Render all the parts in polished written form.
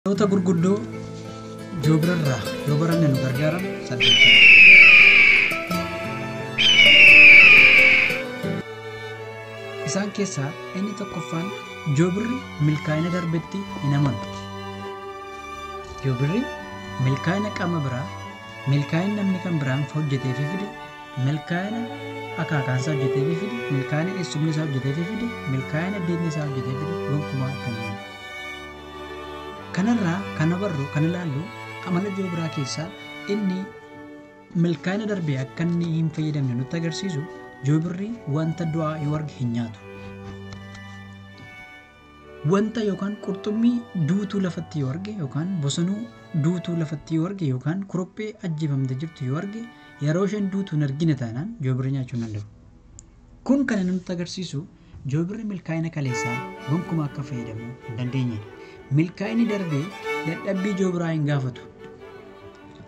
Barnoota gurguddoo joobirarraa yoo baranne nu gargaaran 8. Isaan keessaa inni tokkoffaan joobirri milkaa'ina darbetti hin amanu. Joobirri milkaa'ina qaama biraa, milkaa'ina namni kan biraan hojjeteefii fide, milkaa'ina akaakaan isaa hojjeteefii fide, milkaa'ina eessumni isaa hojjeteefii fide, milkaa'ina diinni isaa hojjetee fide gonkumaa itti hin amanu. Kanarraa kan barru kan ilaallu amala joobiraa keessaa inni milkaa'ina darbee akka inni hin fayyadamne nutti agarsiisu joobirri wanta du'aa yoo arge hin nyaatu. Wanta yookaan qurxummii duutuu lafatti yoo arge yookaan bosonuu duutuu lafatti yoo arge yookaan kuruphee ajjeefamte jirtu yoo arge yeroo isheen duutuu hin argine taanaan joobirri nyaachuu hin danda'u. Kun kan inni nutti agarsiisu joobirri milkaa'ina kaleessaa gonkumaa akka fayyadamuu hin dandeenyedha. Milkaa'inni darbee dadhabbii joobiraa hin gaafatu.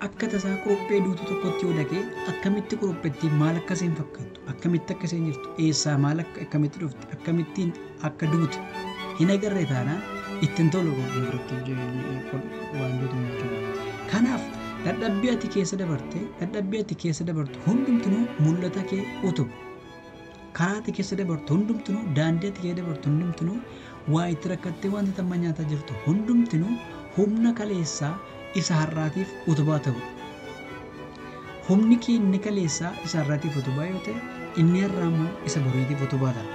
Akka tasaa kuruphee duutuu tokkotti yoo dhaqee akkamitti kurupheettiin maal akka isheen fakkaattu, akkamitti akka isheen jirtu, eessaa maal akka akkamitti dhufte, akkamittiin akka duute hin agarre taanaan ittiin tolu biratti waan duutu nyaachuu. Kanaaf dadhabbii ati keessa dabarte, dadhabbii ati keessa dabartu hundumtinuu mul'ata kee utuba. Karaa ati keessa dabartu hundumtinuu, daandii ati keessa dabartu hundumtinuu, waa itti rakkattee wanta tamma nyaataa jirtu hundumtinuu humna kaleessaa isa har'aatiif utubaa ta'u. Humni kee inni kaleessaa isa har'aatiif utubaa yoo ta'e, inni har'aa immoo isa boriitiif utubaa ta'a.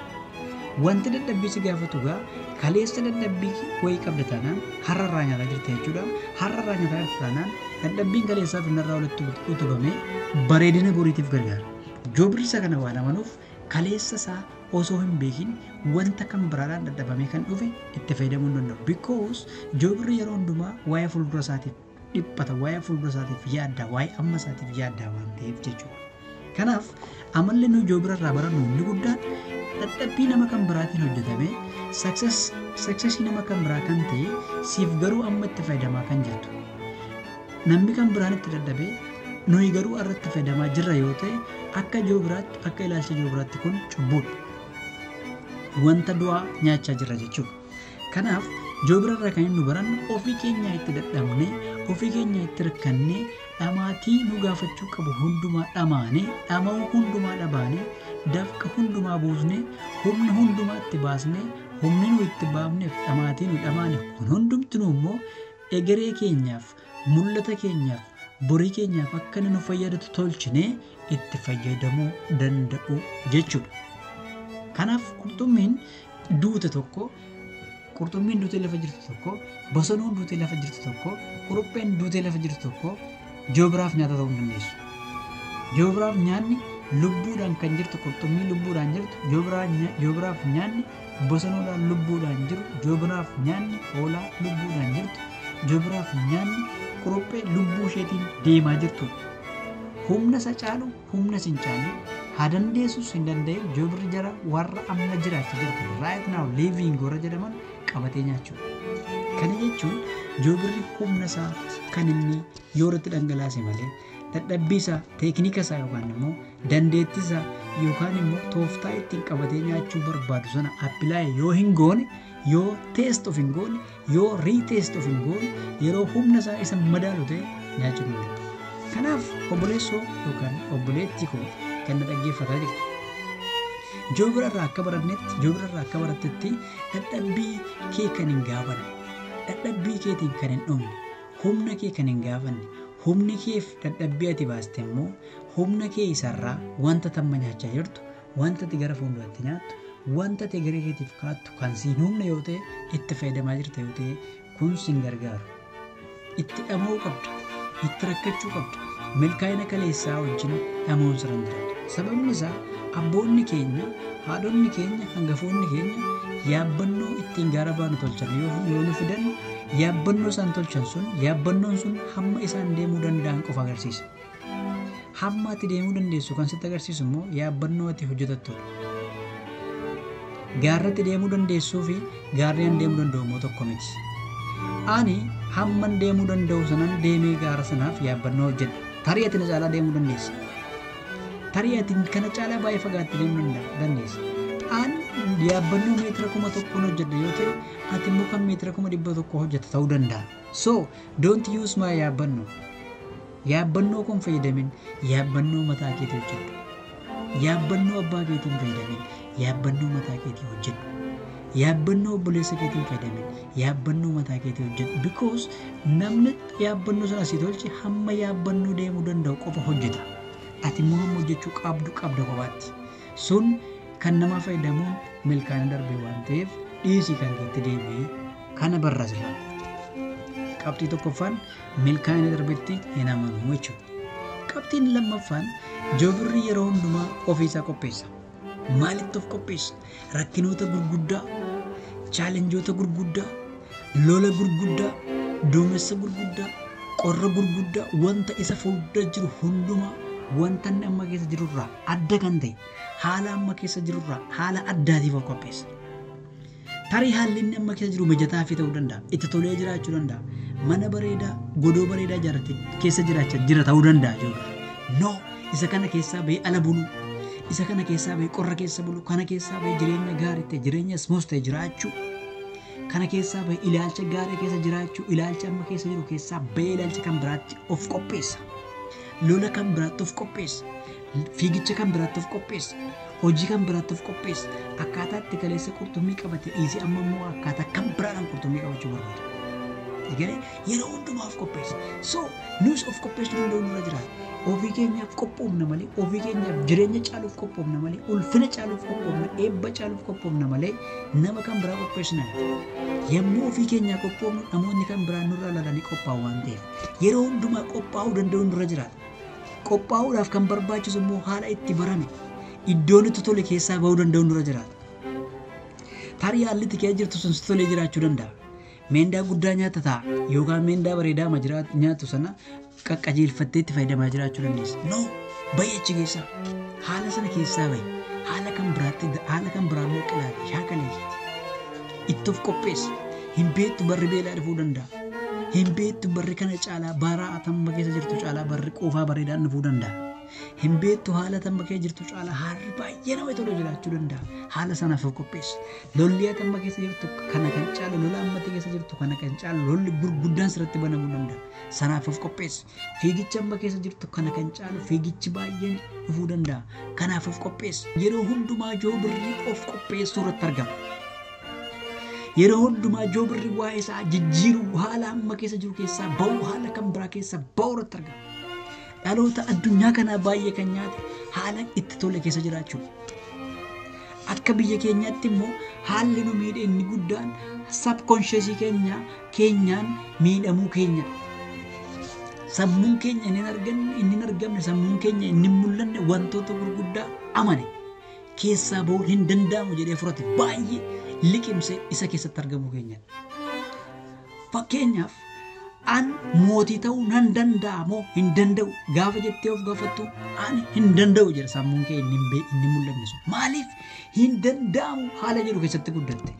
Wanti dadhabbii si gaafatu gaa kaleessa dadhabbii wayii qabda taanaan har'a irraa nyaataa jirta jechuudha. Har'a irraa nyaataa jirta taanaan dadhabbiin kaleessaaf inni irraa walitti utubamee bareedina boriitiif gargaara. Joobirri isa kana waan amanuuf kaleessa isaa osoo hin beekin wanta kan biraadhaan dadhabamee kan dhufe itti fayyadamuu hin danda'u. Because joobirri yeroo hundumaa waa'ee fuuldura isaatiif dhiphata, waa'ee fuuldura isaatiif yaadda, waa'ee amma isaatiif yaadda waan ta'eef jechuudha. Kanaaf amalli nuyi joobira irraa barannu inni guddaan dadhabbii nama kan biraatiin hojjetame successii nama kan biraa kan ta'e siif garuu amma itti fayyadamaa kan jirtu. Namni kan biraan itti dadhabee nuyi garuu irratti itti fayyadamaa jirra yoo ta'e akka joobiraatti, akka ilaalcha joobiraatti kun cubbuudha. Wanta du'aa nyaachaa jirra jechuudha. Kanaaf joobira irraa kan nu barannu ofii keenya itti dadhabnee, ofii keenya itti rakkannee, dhamaatii nu gaafachuu qabu hundumaa dhamaanee, dhama'uu hundumaa dhabaanee, dafqa hundumaa buusnee, humna hundumaa itti baasnee, humni nu itti baafneef dhamaatii nu dhamaane kun hundumtinuu immoo egeree keenyaaf, mul'ata keenyaaf, borii keenyaaf akka inni nu fayyadatu tolchinee itti fayyadamuu danda'u jechuudha. Kanaaf qurxummiin duute tokko, qurxummiin duutee lafa jirtu tokko, bosonuun duutee lafa jirtu tokko, kurupheen duutee lafa jirtu tokko joobiraaf nyaata ta'uu hin dandeessu. Joobiraaf nyaanni lubbuudhaan kan jirtu qurxummii lubbuudhaan jirtu, joobiraaf nyaanni bosonuudhaan lubbuudhaan jiru, joobiraaf nyaanni hoolaa lubbuudhaan jirtu, joobiraaf nyaanni kuruphee lubbuu isheetiin deemaa jirtudha. Humna isa caalu, humna isa hin caalu, haa dandeessus hin danda'in joobirri jara warra amma jiraachaa jirtu right now living warra jedhaman qabatee nyaachuudha. Kana jechuun joobirri humna isaa kan inni yoo irratti dhangalaase malee dadhabbii isaa, teeknika isaa yookaan immoo dandeettii isaa yookaan immoo tooftaa ittiin qabatee nyaachuu barbaadu sana apply yoo hin goone, yoo test of hin goone, yoo retest of hin goone, yeroo humna isaa isa madaalu ta'e nyaachuu danda'u. Kanaaf obboleessoo yookaan obboleettii koo kan na dhaggeeffataa jirtu. Joobira irraa akka barannetti, joobira irraa akka barattetti dadhabbii kee kan hin gaafanne, dadhabbii keetiin kan hin dhumne, humna kee kan hin gaafanne, humni keef dadhabbii ati baaste immoo humna kee isarraa wanta tamma nyaachaa jirtu, wanta ati gara fuulduraatti nyaattu, wanta ati gara keetiif kaattu kan siin humna yoo ta'e itti fayyadamaa jirta yoo ta'e kun siin gargaaru. Itti dhama'uu qabda, itti rakkachuu qabda, milkaa'ina kaleessaa wajjin dhama'uun sirra hin jiraatu. Sababni isaa abboonni keenya, haadhonni keenya, hangafoonni keenya yaabbannoo ittiin gaara baanu tolchan yoo nu fidan yaabbannoo isaan tolchan sun yaabbannoon sun hamma isaan deemuu danda'an qofa agarsiisa. Hamma ati deemuu dandeessu kan sitti agarsiisu immoo yaabbannoo ati hojjetattudha. Gaarratti deemuu dandeessuu fi gaarri an deemuu danda'u immoo tokko miti. Ani hamman deemuu danda'u sanan deemee gaara sanaaf yaabbannoo hojjedha. Tarii ati na caalaa deemuu dandeessa. Tarii ati kana caalaa baay'ee fagaatte deemuu dandeessa. An yaabbannoo meetira 1000 hojjedha yoo ta'e ati immoo kan meetira 100,000 hojjetta ta'uu danda'a. So don't use my yaabbannoo. Yaabbannoo kun fayyadamin, yaabbannoo mataa keetii hojjedhu. Yaabbannoo abbaa keetiin fayyadamin, yaabbannoo mataa keetii hojjedhu. Yaabbannoo obboleessa keetiin fayyadamin, yaabbannoo mataa keetii hojjedhu. Because namni yaabbannoo sana asii tolche hamma yaabbannoo deemuu danda'u qofa hojjeta. Ati immoo hamma hojjechuu qabdu qabda kophaatti. Sun kan nama fayyadamuun milkaa'ina darbe waan ta'eef dhiisii kan keetti deebi'ee kana barra sirraa. Qabxii tokkoffaan milkaa'ina darbetti hin amanuu jechuudha. Qabxiin lammaffaan joobirri yeroo hundumaa ofiisaa qopheessa. Maalitti of qopheessa? Rakkinoota gurguddaa, chaalenjoota gurguddaa, lola gurguddaa, duumessa gurguddaa, qorra gurguddaa, wanta isa fuuldura jiru hundumaa wanta inni amma keessa jirurraa adda kan ta'e haala amma keessa jirurraa haala addaatiif of qopheessa. Tarii haalli inni amma keessa jiru mijataa fi ta'uu danda'a. Itti tolee jiraachuu danda'a. Mana bareedaa, godoo bareedaa ijaarratee keessa jiraachaa jira ta'uu danda'a jechuudha. No, isa kana keessaa bahee ala buluu, isa kana keessaa bahee qorra keessa buluu, kana keessaa bahee jireenya gaarii ta'e, jireenya smooth ta'e jiraachuu, kana keessaa bahee ilaalcha gaarii keessa jiraachuu, ilaalcha amma keessa jiru keessaa bahee ilaalcha kan biraatti of qopheessa. Lola kan biraatti of qopheessa. Fiigicha kan biraatti of qopheessa. Hojii kan biraatti of qopheessa. Akkaataa itti kaleessa qurxummii qabate dhiisee amma immoo akkaataa kan biraadhaan qurxummii qabachuu barbaada. Egalee yeroo hundumaa of qopheessa. So nus of qopheessuu danda'u nurra jiraata. Ofii keenyaaf qophoofna malee, ofii keenyaaf jireenya caaluuf qophoofna malee, ulfina caaluuf qophoofna, eebba caaluuf qophoofna malee nama kan biraa qopheessina miti. Yommuu ofii keenyaa qophoofnu namoonni kan biraa nurraa ilaalanii qophaa'u waan ta'eef yeroo hundumaa qophaa'uu danda'u nurra jiraata. Qophaa'uudhaaf kan barbaachisu immoo haala itti barame iddoon itti tole keessaa bahuu danda'u nurra jiraata. Tarii haalli itti keessa jirtu sun si tolee jiraachuu danda'a. Meendaa guddaa nyaata ta'a yookaan meendaa bareedaa ma nyaatu sana qaqqajeelfattee itti fayyadamaa jiraachuu dandeessa. No, bahi achi keessaa. Haala sana keessaa bahi. Haala kan biraatti haala kan biraa immoo qilaali shaakaleessiti. Itti of qopheessi. Hin beektu barri beelaa dhufuu danda'a. Hin beektu barri kana caalaa bara atamma keessa jirtu caalaa barri quufaa bareedaan dhufuu danda'a. Hin beektu haala atamma keessa jirtu caalaa haalli baay'ee nama tolu jiraachuu danda'a. Haala sanaaf of qopheessi. Lolli atamma keessa jirtu kana kan caalu lola ammatti keessa jirtu kana kan caalu lolli gurguddaan sirratti banamuu danda'a. Sanaaf of qopheessi. Fiigicha amma keessa jirtu kana kan caalu fiigichi baay'een dhufuu danda'a. Kanaaf of qopheessi. Yeroo hundumaa joobirri of qopheessuu irratti argama. Yeroo hundumaa joobirri waa'ee isaa jijjiiruu haala amma keessa jiru keessaa ba'uu haala kan biraa keessaa ba'uu irratti argama. Dhaloota addunyaa kanaa baay'ee kan nyaate haala itti tole keessa jiraachuu. Akka biyya keenyaatti immoo haalli nu miidhe inni guddaan subconsciousii keenyaan miidhamuu keenya. Sammuun keenya inni hin arganne, inni hin argamne, sammuun keenya inni hin mul'anne wantoota gurguddaa amane keessaa ba'uun hin danda'amu jedhee furate baay'ee liqimsee isa keessatti argamuu keenya. Fakkeenyaaf an mootii ta'uu nan danda'a moo hin danda'u gaafa jettee of gaafattu an hin danda'u jedha sammuun kee inni hin mul'anne sun. Maaliif hin danda'amu haala jedhu keessatti guddatte?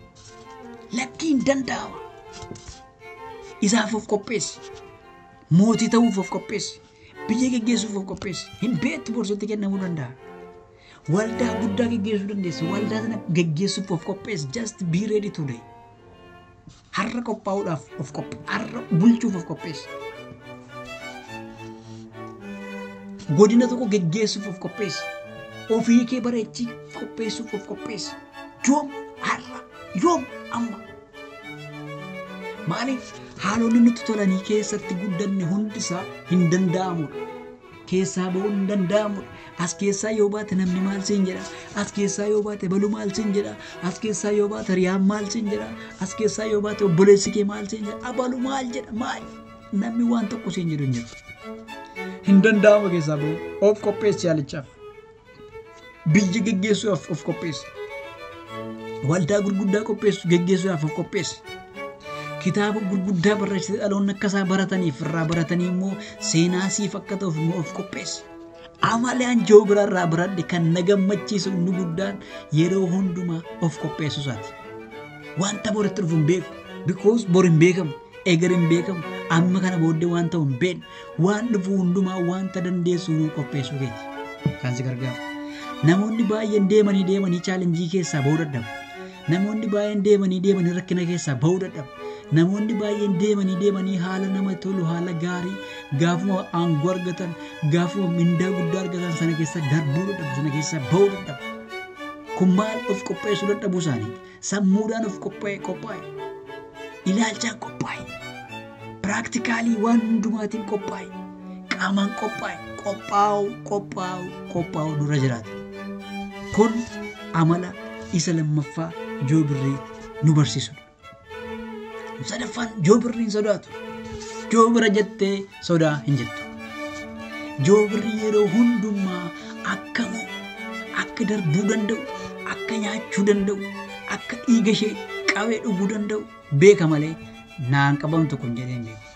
Lakkii hin danda'ama. Isaaf of qopheessi. Mootii ta'uuf of qopheessi. Biyya geggeessuuf of qopheessi. Hin beektu borsootti kennamuu danda'a. Waldaa guddaa geggeessuu dandeessi. Waldaa sana geggeessuuf of qopheessi. Just be ready today. Har'a qophaa'uudhaaf of qopheessi. Har'a bulchuuf of qopheessi. Godina tokko geggeessuuf of qopheessi. Ofii kee bareechii qopheessuuf of qopheessi. Yoom har'a yoom amma. Maaliif haalonni nutti tolanii keessatti guddanne hundisaa hin danda'amudha. Keessaa ba'uun hin danda'amudha. As keessaa yoo baate namni maal siin jedha? As keessaa yoo baate balu maal siin jedha? As keessaa yoo baate hiriyaan maal siin jedha? As keessaa yoo baate obboleessi kee maal siin jedha? Abalu maal jedha? Maal? Namni waan tokko siin jedhu hin jiru. Hin danda'amu keessaa ba'u. Of qopheessi yaalichaaf. Biyya geggeessuudhaaf of qopheessi. Waldaa gurguddaa qopheessu geggeessuudhaaf of qopheessi. Kitaaba gurguddaa barreessite dhaloonni akka isaa barataniif irraa baratanii immoo seenaa siif akka ta'uuf immoo of qopheessi. Amalaan joobira irraa baradhe kan na gammachiisu inni guddaan yeroo hundumaa of qopheessu isaati. Wanta boritti dhufu hin beeku. Because bor hin beekamu. Eger hin beekamu. Amma kana booddee waan ta'u hin beeknu. Waan dhufu hundumaa wanta dandeessu qopheessuu keeti. Kan si gargaaru. Namoonni baay'een deemanii deemanii chaalenjii keessaa ba'uu dadhabu. Namoonni baay'een deemanii deemanii rakkina keessaa ba'uu dadhabu. Namoonni baay'een deemanii deemanii haala nama tolu, haala gaarii gaafuma aangoo argatan, gaafuma mindaa guddaa argatan sana keessa darbuu dadhabu, sana keessa ba'uu dadhabu. Kun maal of qopheessuu dadhabuu isaaniiti. Sammuudhaan of qophaa'e, ilaalchaan qophaa'e, piraaktikaalii waan hundumaatiin qophaa'e, qaamaan qophaa'e, qophaa'u, qophaa'u, qophaa'u nurra jiraata. Kun amala isa lammaffaa joobirrii nu barsiisudha. Sadaffaan joobirri hin sodaatu. Joobira jettee sodaa hin jettu. Joobirri yeroo hundumaa akka mo'u, akka darbuu danda'u, akka nyaachuu danda'u, akka dhiiga ishee qabee dhuguu danda'u beeka malee naan qabamtu kun jedhee hin beeku.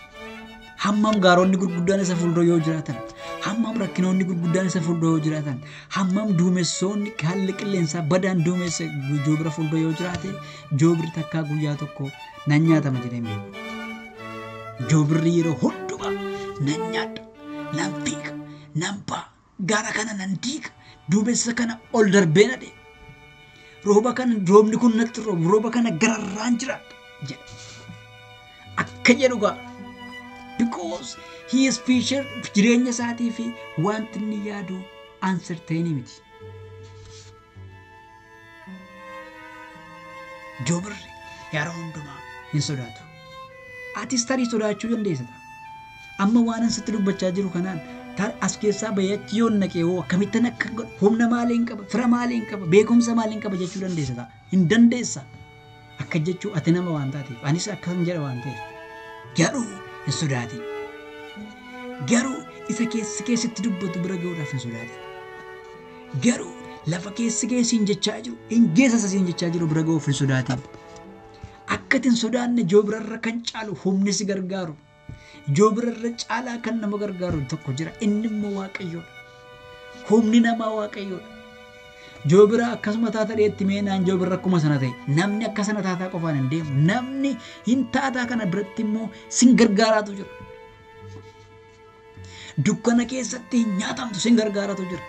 Hammam gaaronni gurguddaan isa fuuldura yoo jiraatan, hammam rakkinoonni gurguddaan isa fuuldura yoo jiraatan, hammam duumessoonni haalli qilleensaa badaan duumessa joobira fuuldura yoo jiraate, joobirri takkaa guyyaa tokko nan nyaatama jedhee hin beeku. Joobirri yeroo hundumaa nan nyaadha, nan fiiga, nan ba'a, gaara kana nan diiga, duumessa kana ol darbee na deema. Rooba kana roobni kun natti roobu, rooba kana gararraan jiraadha jedha. Akka jedhu gaa. Because he is future jireenya isaatii fi wanti inni yaadu uncertain miti. Joobirri yeroo hundumaa hin sodaatu. Atis tarii sodaachuu dandeessa. Amma waan an sitti dubbachaa jiru kanaan as keessaa bahee achi yoon naqee hoo akkamittan akka godhu, humna maaliin qaba, fira maaliin qaba, beekumsa maaliin qaba jechuu dandeessa. Hin dandeessa. Akka jechuu ati nama waan taateef, anis akkasan jedha waan ta'eef. Garuu hin sodaatin. Garuu isa keessi keessatti dubbatu bira ga'uudhaaf hin sodaatin. Garuu lafa keessi keessi hin jechaa jiru, hin geessa hin jechaa jiru bira ga'uuf hin sodaatin. Akka ati hin sodaanne joobirarra kan caalu humni si gargaaru, joobirarra caalaa kan nama gargaaru tokko jira. Inni immoo Waaqayyoodha. Humni namaa Waaqayyoodha. Joobira akkasuma taata dheetti meenaan joobirra akkuma sana ta'e. Namni akka sana taataa qofaan hin deemu. Namni hin taataa kana biratti immoo sin gargaaraatu jira. Dukkana keessatti hin nyaatamtu sin gargaaraatu jira.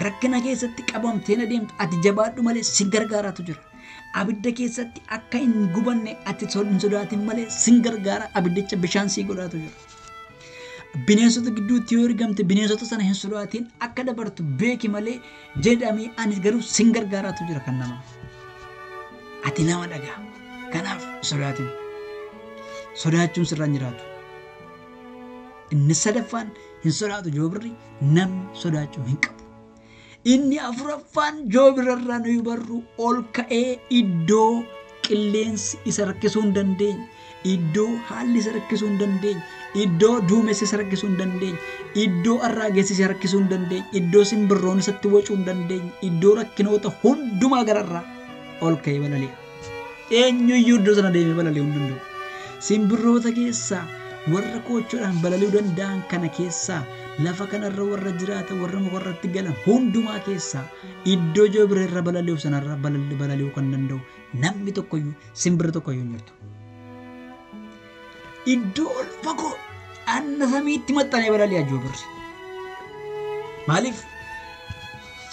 Rakkina keessatti qabamtee na deemtu ati jabaadhu malee sin gargaaraatu jira. Abidda keessatti akka hin gubanne ati hin sodaatin malee sin gargaara, abiddicha bishaan sii godhaatu jira. Bineensota gidduutti yoo ergamte bineensota sana hin sodaatin akka dabartu beeki malee jedhamee ani garuu sin gargaaraatu jira kan namaa. Ati nama dhagaa. Kanaaf sodaatin. Sodaachuun sirra hin jiraatu. Inni sadaffaan hin sodaatu joobirri, namni sodaachuu hin qabu. Inni afuraffaan joobirarraa nuyi barru ol ka'ee iddoo qilleensi isa rakkisuu hin dandeenye, iddoo haalli isa rakkisuu hin dandeenye, iddoo duumessi isa rakkisuu hin dandeenye, iddoo arraagessi isa rakkisuu hin dandeenye, iddoo simbirroon isatti wacuu hin dandeenye, iddoo rakkinoota hundumaa gararraa ol ka'ee balali'a. Eenyuyyuu iddoo sana deemee balali'uu hin danda'u. Simbirroota keessaa warra koochoodhaan balali'uu danda'an kana keessaa lafa kanarra warra jiraatan warra mukarratti galan hundumaa keessaa iddoo joobira irra balali'u sanarra balali'uu kan danda'u namni tokkoyyuu simbirri tokkoyyuu hin jirtu. Iddoo ol fagoo anna samiitti maxxanee balali'a joobirri. Maaliif?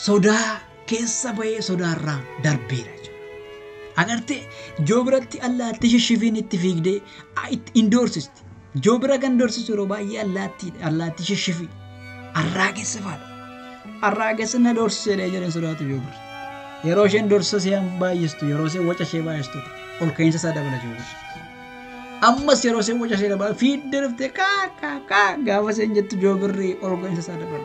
Sodaa keessa bahee sodaarraa darbeera jechuudha. Agartee joobiratti allaattii shishshifiin itti fiigdee hin doorsisti. Joobira kan doorsisu yeroo baay'ee allaattii shishshifii arraagessa fa'aadha. Arraagessa na doorsise jedhee jedheen sodaatu joobirri. Yeroo isheen doorsisa ishee baay'istu, yeroo isheen waca ishee baay'istu ol ka'iinsa isaa dabala joobirri. Ammas yeroo isheen waca ishee dabala fiiddee dhuftee kaa kaa kaa gaafa isheen jettu joobirri ol ka'iinsa isaa dabala.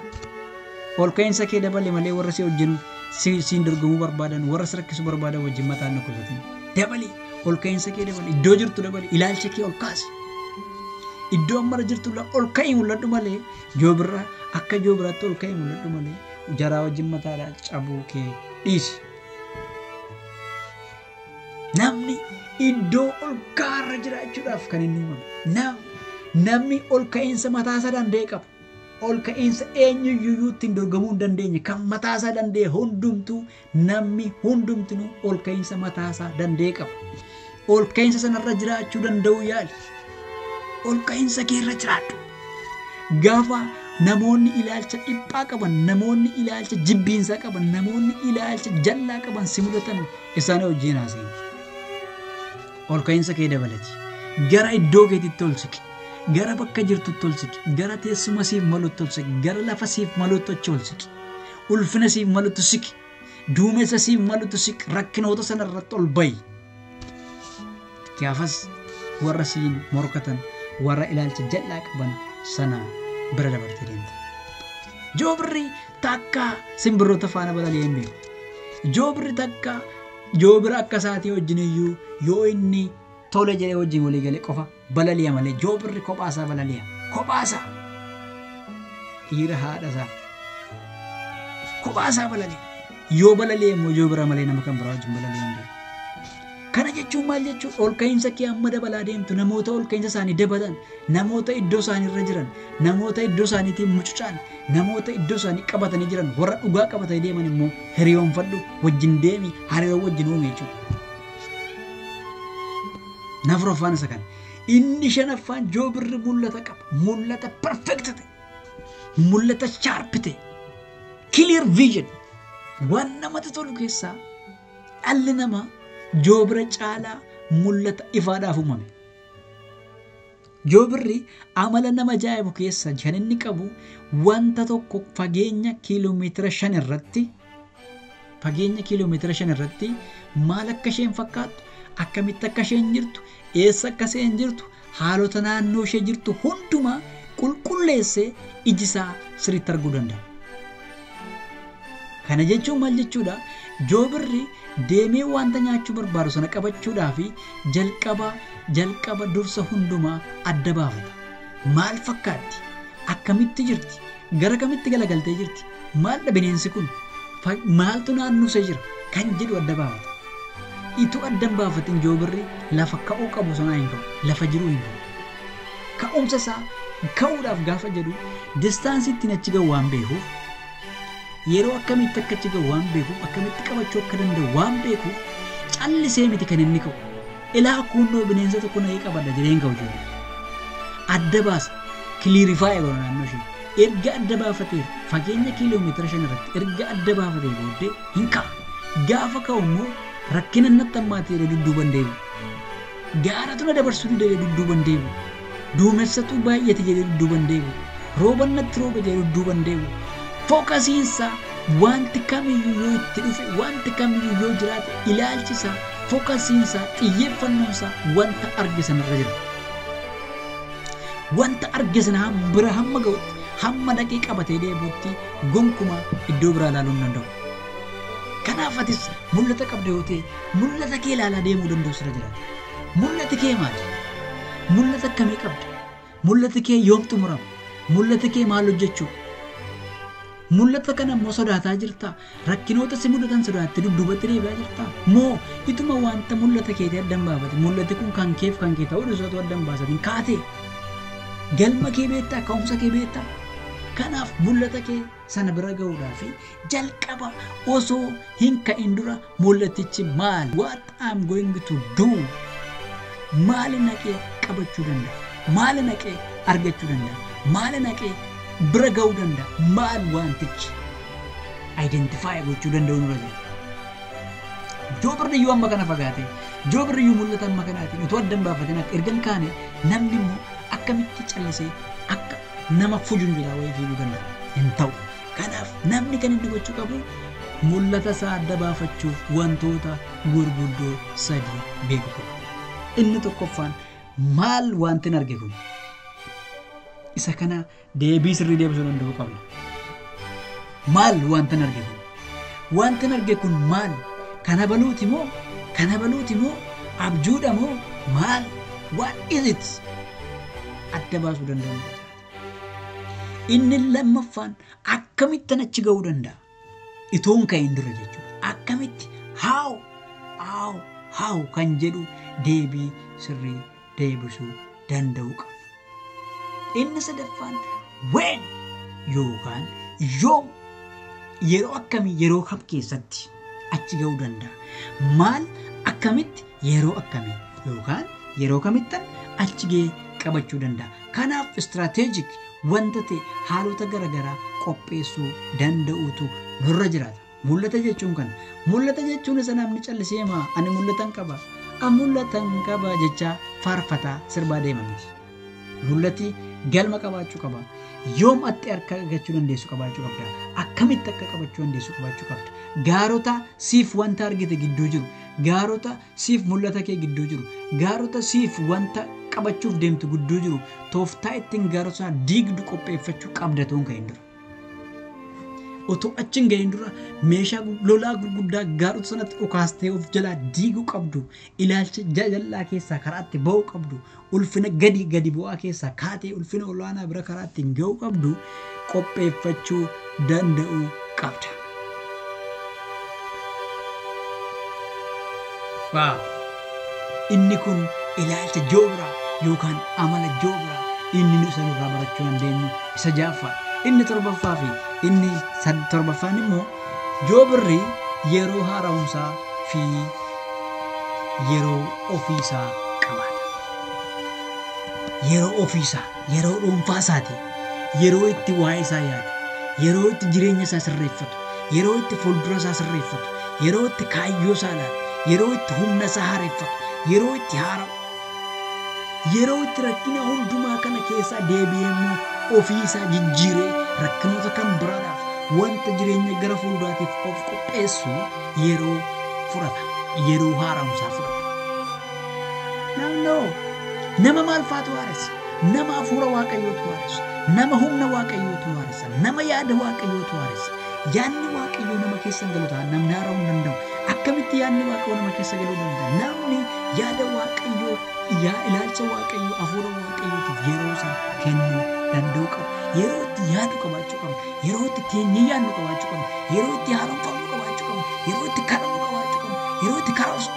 Ol ka'iinsa kee dabale malee warra si wajjin siin dorgomuu barbaadan, warra si rakkisuu barbaadan wajjin mataan dhukkubsatin. Dabali, ol ka'iinsa kee dabali, iddoo jirtu dabali, ilaalcha kee ol kaasi. Iddoo ammara jirtu ol ka'ii mul'adhu malee joobirra akka joobiraatti ol ka'ii mul'adhu malee jaraa wajjin mataadhaa cabuu kee dhiisi. Namni iddoo ol ka'aarra jiraachuudhaaf kan inni uumame. Namni ol ka'iinsa mataasaa danda'e qaba. Ol ka'iinsa eenyuyyuu ittiin dorgomuu hin dandeenye kan mataasaa danda'e hundumtuu namni hundumtinuu ol ka'iinsa mataasaa danda'e qaba. Ol ka'iinsa sanarra jiraachuu danda'uu yaali. Ol ka'iinsa keerra jiraadhu. Gaafa namoonni ilaalcha dhiphaa qaban, namoonni ilaalcha jibbiinsaa qaban, namoonni ilaalcha jallaa qaban si mudatan isaan wajjin haasa'in. Ol ka'iinsa kee dabalati. Gara iddoo keetitti ol siqi. Gara bakka jirtutti ol siqi. Gara teessuma siif malutti ol siqi. Gara lafa siif malutti achi ol siqi. Ulfina siif malutti siqi. Duumessa siif malutti siqi. Rakkinoota sana irratti ol bayi. Gaafas warra siin morkatan, warra ilaalcha jal'aa qaban sana bira dabartee deemta. Joobirri takka simbirroota faana balali'ee hin beeku. Joobirri takka joobira akka isaatii wajjin iyyuu yoo inni tole jedhee wajjin walii galee qofa balali'a malee joobirri kophaasaa balali'a. Kophaasaa dhiira haadha isaa kophaasaa balali'a. Yoo balali'e immoo joobira malee nama kan biraa wajjin balali'ee hin beeku. Kana jechuun maal jechuun ol ka'iinsa kee amma dabalaa deemtu namoota ol ka'iinsa isaanii dabalan, namoota iddoo isaanii irra jiran, namoota iddoo isaaniitiin mucucaan, namoota iddoo isaanii qabatanii jiran, warra dhugaa qabatanii deeman immoo hiriyoonfadhu, wajjin deemi, hariiroo wajjin uume jechuudha. Afuraffaan isa kana. Inni shanaffaan joobirri mul'ata qaba. Mul'ata perfect ta'e. Mul'ata sharp ta'e. Clear vision. Waan namatti tolu keessaa dhalli namaa joobira caalaa mul'ata ifaadhaaf uumame. Joobirri amala nama ajaa'ibu keessa kan inni qabu wanta tokko fageenya kiiloomeetira 5 irratti fageenya kiiloomeetira 5 irratti maal akka isheen fakkaattu, akkamitti akka isheen jirtu, eessa akka isheen jirtu, haalota naannoo ishee jirtu hundumaa qulqulleessee iji isaa sirriitti arguu danda'a. Kana jechuun maal jechuudha? Joobirri deemee wanta nyaachuu barbaadu sana qabachuudhaaf jalqaba dursa hundumaa adda baafata. Maal fakkaatti? Akkamitti jirti? Gara kamitti galagaltee jirti? Maaldha bineensi kun? Maaltu naannoo ishee jira? Kan jedhu adda baafata. Ituu adda hin baafatin joobirri lafa ka'uu qabu sanaa hin ka'u. Lafa jiruu hin ka'u. Ka'umsa isaa ka'uudhaaf gaafa jedhu distaansii ittiin achi ga'u waan beekuuf, yeroo akkamitti akka achi ga'u waan beekuuf, akkamitti qabachuu akka danda'u waan beekuuf callisee miti kan inni ka'u. Ilaa kunnoo bineensa tokko na'ee qabadha jedhee hin ka'u joobirri. Adda baasa. Kiliirifaa'ee godha naannoo ishee. Erga adda baafatee fageenya kiiloomeetira 5 irratti erga adda baafatee booddee hin ka'a. Gaafa ka'u immoo rakkina natti ammaatti jedhee dudduuban deebi'u. Gaaratu na dabarsuu didee dudduuban deebi'u. Duumessatu baay'ate jedhee dudduuban deebi'u. Rooban natti rooba jedhee dudduuban deebi'u. Fookasiinsaa wanti kamiyyuu yoo itti dhufe, wanti kamiyyuu yoo jiraate, ilaalchisaa, fookasiinsaa, xiyyeeffannoonsaa wanta arge sanarra jira. Wanta arge sana bira hamma ga'utti, hamma dhaqee qabatee deebi'utti gonkumaa iddoo biraa ilaaluu hin danda'u. Kanaaf atis mul'ata qabda yoo ta'e, mul'ata kee ilaalaa deemuu danda'u sirra jiraata. Mul'ati kee maali? Mul'ata akkamii qabda? Mul'ati kee yoom xumurama? Mul'ati kee maal hojjechuu? Mul'ata kana immoo sodaataa jirtaa? Rakkinoota si mudatan sodaattee dudduubatti deebi'aa jirtaa? Moo ituma wanta mul'ata keetii adda hin baafate, mul'ati kun kan keef kan kee ta'uu dhiisatu adda hin baasatin kaatee galma kee beektaa, ka'umsa kee beektaa? Kanaaf mul'ata kee sana bira ga'uudhaaf jalqaba osoo hin ka'in dura mul'atichi maal? What I'm going to do? Maali naqee qabachuu danda'a? Maali naqee argachuu danda'a? Maali naqee bira ga'uu danda'a? Maal wantichi? Identify gochuu danda'u nurra jira. Joobirri iyyuu amma kana fagaate, joobirri iyyuu mul'ata amma kanaatiin utuu adda hin baafatin akka erga hin kaane, namni immoo akkamitti callisee akka nama fujunjulaa wayii fiiguu danda'a? Hin ta'u. Kanaaf namni kan inni gochuu qabu mul'ata isaa adda baafachuuf wantoota gurguddoo 3 beekuu qaba. Inni tokkoffaan maal wanti hin arge kun? Isa kana deebii sirrii deebisuu danda'uu qabna. Maal wanti hin arge kun? Wanti hin arge kun maal? Kana baluuti moo? Kana baluuti moo? Abjuudha moo? Maal? What is it? Adda baasuu danda'uu qaba. Inni lammaffaan akkamittan achi ga'uu danda'a? Itoo hin ka'in dura jechuudha. Akkamitti? How? How? How kan jedhu deebii sirrii deebisuu danda'uu qabna. Inni sadaffaan when yookaan yoom, yeroo akkamii, yeroo kam keessatti achi ga'uu danda'a? Maal, akkamitti, yeroo akkamii yookaan yeroo kamittan achi ga'ee qabachuu danda'a? Kanaaf istirateejik wanta ta'e haalota garaagaraa qopheessuu danda'uutu nurra jiraata. Mul'ata jechuun kana. Mul'ata jechuun isa namni callisee maa ani mul'atan qaba. Mul'atan qaba jechaa faarfataa sirbaa deema miti. Mul'ati galma qabaachuu qaba. Yoom atti harka argachuu dandeessu qabaachuu qabda. Akkamitti akka qabachuu dandeessu qabaachuu qabda. Gaarota siif wanta argite gidduu jiru. Gaarota siif mul'ata kee gidduu jiru. Gaarota siif wanta qabachuuf deemtu gidduu jiru. Tooftaa ittiin gaarota sana diigdu qopheeffachuu qabda ta'uun kan hin dura. Otoo achi hin gahin dura meeshaa lolaa gurguddaa gaarota sanatti dhukaastee of jalaa diiguu qabdu, ilaalcha jal'aa keessaa karaa itti ba'uu qabdu, ulfina gadi gadi bu'aa keessaa kaatee ulfina olaanaa bira karaa ittiin ga'uu qabdu qopheeffachuu danda'uu qabda. Waaw! Inni kun ilaalcha joobiraa yookaan amala joobiraa inni nu isa nurraa barachuu dandeenyu isa ja'affaa. Inni torbaffaa fi inni torbaffaan immoo joobirri yeroo haara'umsaa fi yeroo ofiisaa qabaata. Yeroo ofiisaa, yeroo dhuunfaa isaati, yeroo itti waa'ee isaa yaadu, yeroo itti jireenya isaa sirreeffatu, yeroo itti fuuldura isaa sirreeffatu, yeroo itti kaayyoo isaa ilaalu, yeroo itti humna isaa haareffatu, yeroo itti haara'u, yeroo itti rakkina hundumaa kana keessaa deebi'ee immoo ofii isaa jijjiiree rakkinoota kan biraadhaaf wanta jireenya gara fuulduraatiif of qopheessu yeroo fudhata. Yeroo haara'umsaa fudhata. Naannoo nama maal faatu haaressa? Nama hafuura Waaqayyootu haaressa. Nama humna Waaqayyootu haaressa. Nama yaada Waaqayyootu haaressa. Yaadni Waaqayyoo nama keessa hin galu ta'a. Namni haara'uu hin danda'u. Akkamitti yaadni Waaqayyoo nama keessa galuu danda'a? Namni yaada Waaqayyoo, ilaalcha Waaqayyoo, hafuura Waaqayyootiif yeroo isaa kennuu danda'uu qaba. Yeroo itti yaadu qabaachuu qaba. Yeroo itti teenyee yaadnu qabaachuu qaba. Yeroo itti haaromfamnu qabaachuu qaba. Yeroo itti kadhannu qabaachuu qaba. Yeroo itti karoorsu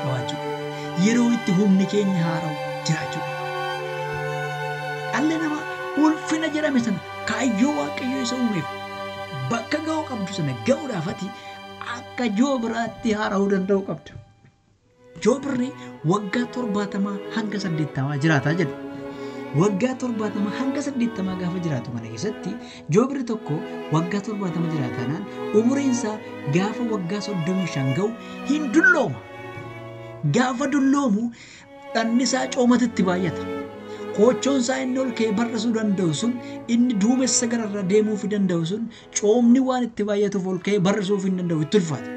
qabaachuu qaba. Yeroo itti humni keenya haara'u jiraachuu qaba. Dhalli namaa ulfina jedhame sana kaayyoo Waaqayyoo isa uumeef bakka ga'uu qabdu sana ga'uudhaaf ati akka joobiraatti haara'uu danda'uu qabda. Joobirri waggaa 70 hanga 80 jiraataa jedhu. Waggaa 70 hanga 80 gaafa jiraatu kana keessatti joobirri tokko waggaa 70 jiraatanaan umuriin isaa gaafa waggaa 35 ga'u hin dullooma. Gaafa dulloomu dhanni isaa coomatitti baay'ata. Koochoon isaa inni ol ka'ee barrisuu danda'u sun, inni duumessa gararra deemuuf danda'u sun, coomni waan itti baay'atuuf ol ka'ee barrisuuf hin danda'u, itti ulfaata.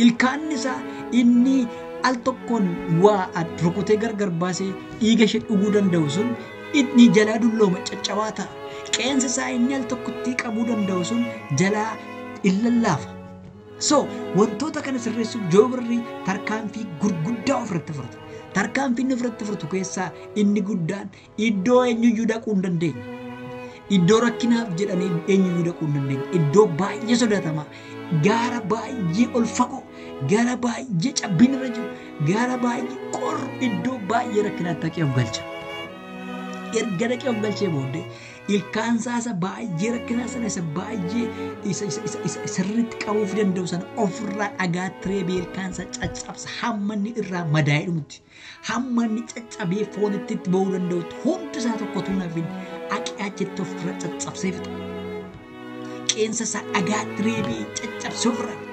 Ilkaanni isaa inni al tokkoon waa rukutee gargar baasee dhiiga ishee dhuguu danda'u sun inni jalaa dullooma caccabaa ta'a. Qeensi isaa inni al tokkotti qabuu danda'u sun jalaa in lallaafa. So wantoota kana sirreessuuf joobirri tarkaanfii gurguddaa ofirratti fudhata. Tarkaanfii inni ofirratti fudhatu keessaa inni guddaan iddoo eenyuyyuu dhaquu hin dandeenye. Iddoo rakkinaaf jedhanii eenyuyyuu dhaquu hin dandeenye. Iddoo baay'ee sodaatamaa, gaara baay'ee ol fagoo, gaara baay'ee cabbiin irra jiru, gaara baay'ee qorru, iddoo baay'ee rakkinaatti dhaqee of galcha. Erga dhaqee of galchee booddee ilkaan isaa isa baay'ee rakkinaa sana isa baay'ee isa isa isa isa sirriitti qabuuf danda'u sana ofirraa dhagaatti reebee ilkaan isaa caccabsa hamma inni irraa madaa'ee dhumutti, hamma inni caccabee foonitti itti ba'uu danda'utti hundi isaa tokko utuu hin hafin dhaqee achitti ofirraa caccabsee fixa. Qeensa isaa dhagaatti reebee caccabsee ofirraa fixa.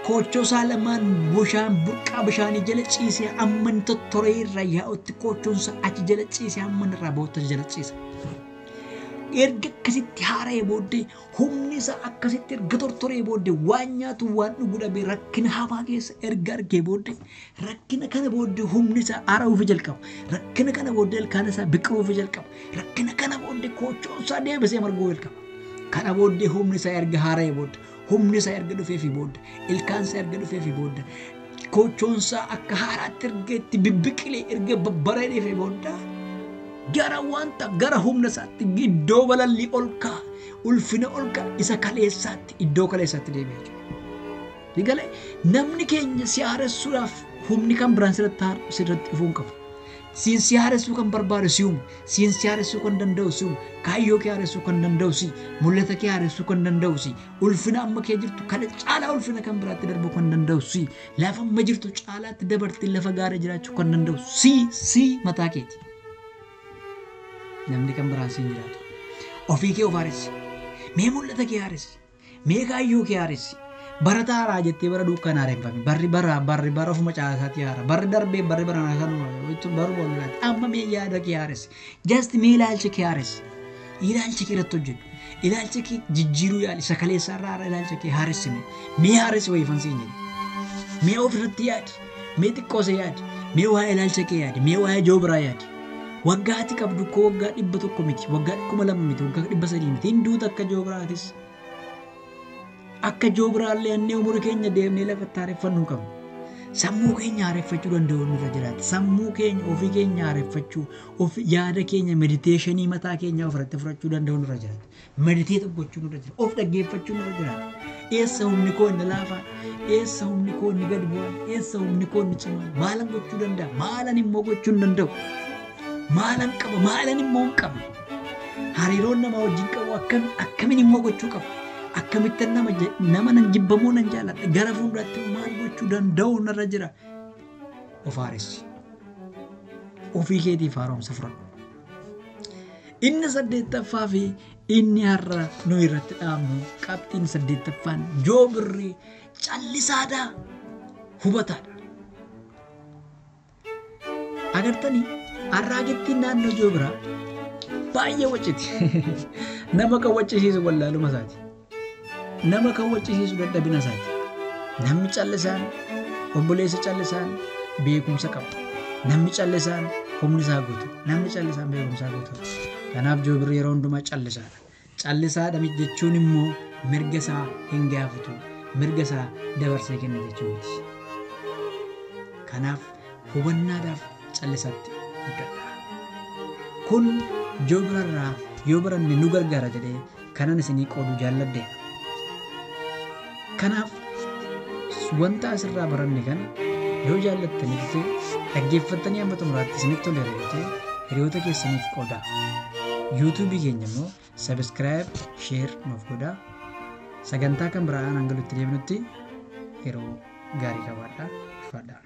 Koochoo isaa lamaan bishaan burqaa bishaanii jala ciisee hamma inni tottoree irraa yaa'utti koochoon isaa achi jala ciisee hamma inni irraa ba'utti achi jala ciisa. Erga akkasitti haara'ee booddee humni isaa akkasitti erga tortoree booddee waan nyaatu waan dhugu dhabee rakkina hamaa keessa erga argee booddee rakkina kana booddee humni isaa haara'uuf jalqaba. Rakkina kana booddee ilkaan isaa biqiluuf jalqaba. Rakkina kana booddee koochoon isaa deebisee marguu jalqaba. Kana booddee humni isaa erga haara'ee booddee, humni isaa erga dhufeefii booddee, ilkaan isaa erga dhufeefii booddee, koochoon isaa akka haaraatti erga itti bibbiqilee erga babbareedee fi booddee gara wanta gara humna isaatti iddoo balallii ol ka'a, ulfina ol ka'a, isa kaleessaatti iddoo kaleessaatti deebi'a jechuudha. Egalee namni keenya si haaressuudhaaf humni kan biraan sirratti dhufuu hin qabu. Siin si haaressuu kan barbaadu si uumu, siin si haaressuu kan danda'u si uumu, kaayyoo kee haaressuu kan danda'u si, mul'ata kee haaressuu kan danda'u si, ulfina amma kee jirtu kana caalaa ulfina kan biraatti darbuu kan danda'u si, lafa amma jirtu caalaatti dabartee lafa gaarii jiraachuu kan danda'u si, si mataa keeti. Namni kan biraan siin jiraatu. Ofii kee of haaressi. Mee mul'ata kee haaressi. Mee kaayyoo kee haaressi. Barata haaraa jettee bara duukaan haareffame. Barri bara barri bara ofuma caasaatti haara. Barri darbee barri bara kanuma baruma walulaati. Amma mee yaada kee haaressi. Just mee ilaalcha kee haaressi. Ilaalcha kee irratti hojjedhu. Ilaalcha kee jijjiiruu yaali. Sakaleessa irraa haara ilaalcha kee haaressi mee. Mee haaressi wayii siin jedhe. Mee ofirratti yaadi. Mee xiqqoose yaadi. Mee waa'ee ilaalcha kee yaadi. Mee waa'ee joobiraa yaadi. Waggaa ati qabdu koo waggaa 100 miti, waggaa 2000 miti, waggaa 300 miti. Hin duuta akka joobiraatis. Akka joobiraallee annee umurii keenya deemnee lafatti haareffannuu qabna. Sammuu keenya haareffachuu danda'u nurra jiraata. Sammuu keenya ofii keenya haareffachuu, of yaada keenya mediteeshinii mataa keenya ofirratti fudhachuu danda'u nurra jiraata. Mediteet gochuu nurra jiraata. Of dhaggeeffachuu nurra jiraata. Eessa humni koo inni laafaa? Eessa humni koo inni gadi bu'aa? Eessa humni koo inni cimaa? Maalan gochuu danda'a? Maalan immoo gochuu hin danda'u? Maalan qaba? Maalan immoo hin qabu? Hariiroon nama wajjin qabu akkamiin immoo gochuu qaba? Akkamittan nama nan jibbamoo nan jaaladha? Gara fuulduraatti maal gochuu danda'u narra jira? Of haaressi. Ofii keetiif haaromsa fudhadhu. Inni 8ffaa fi inni har'a nu irratti dhaabnu qabxiin 8ffaan joobirri callisaadha, hubataadha. Agartanii arraagittiin naannoo joobiraa baay'ee wacciti. Nama kan waccisiisu wallaaluma isaati. Nama kan waccisiisu dadhabina isaati. Namni callisaan obboleessa callisaan beekumsa qaba. Namni callisaan humni isaa guutu. Namni callisaan beekumsa guutu. Kanaaf joobirri yeroo hundumaa callisaadha. Callisaadha jechuun immoo mirga isaa hin gaafatu. Mirga isaa dabarsee kenna jechuu miti. Kanaaf hubannaadhaaf callisaatti guddadha. Kun joobirarraa yoo baranne nu gargaara jedhee kanan isinii qooduu jaalladheedha. Kanaaf wanta asirraa baranne kana yoo jaallattanii ta'e dhaggeeffattanii hamma xumuraatti isinitti toleera yoo ta'e hiriyoota keessaniif qoodaa. Yuutuubii keenya immoo sabiskiraayib, sheer nuuf godhaa. Sagantaa kan biraan hanga nutti deemnutti yeroo gaarii qabaadhaa. Ulfaadhaa.